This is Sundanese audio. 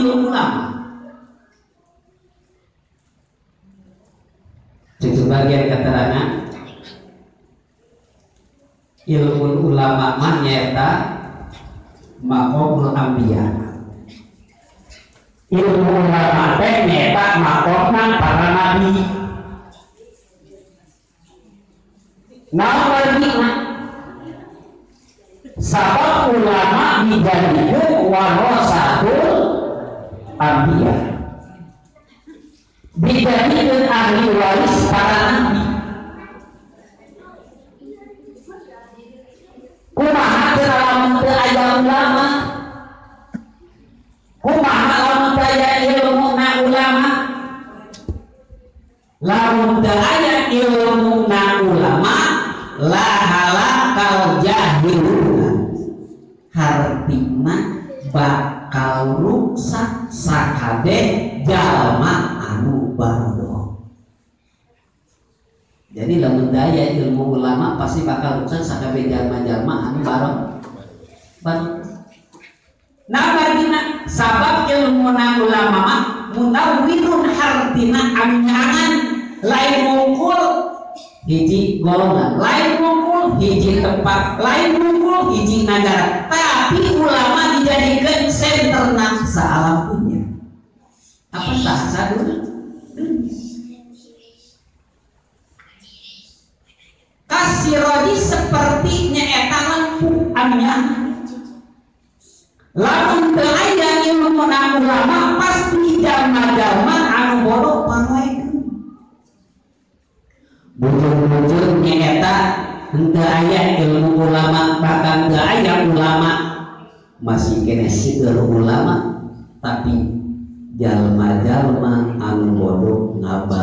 ilmu ulama. Sebagian keterangan ilmu ulama mah nyaeta maqamul anbiya. Ilmu ulama teh nyaeta maqamna para nabi. Naon artina? Sabab ulama dijadikeun warasatul anbiya, dijadikan ahli waris para nabi. Kumaha teu lamun teu aya ulama? Kumaha lamun teu aya ilmuna ulama? Lamun teu aya ilmuna ulama, la halakal jahiluna, hartina bakal ruksak sakabeh jalma anu barodo. Jadi lamun daya ilmu ulama pasti bakal ruksak sakabeh jalma-jalma anu barodo. Nah artina sabab ilmu na ulama mah munawwirun, hartina anu nyangan, lain mungkul hiji golongan, lain mungkul hiji tempat, lain mungkul hiji negara, tapi ulama dijadikan senterna saalam dunia. Apa bahasa dulu? Kasirodi seperti nyaeta lampu anu nyangan. Lamun teu aya ilmu ulama pasti jalma-jalma anu bodoh panoekeun. Bujur-bujur nyaeta henteu aya ilmu ulama, bahkan teu aya ulama, masih kene seueur ulama tapi jalma-jalma anu bodoh ngabae.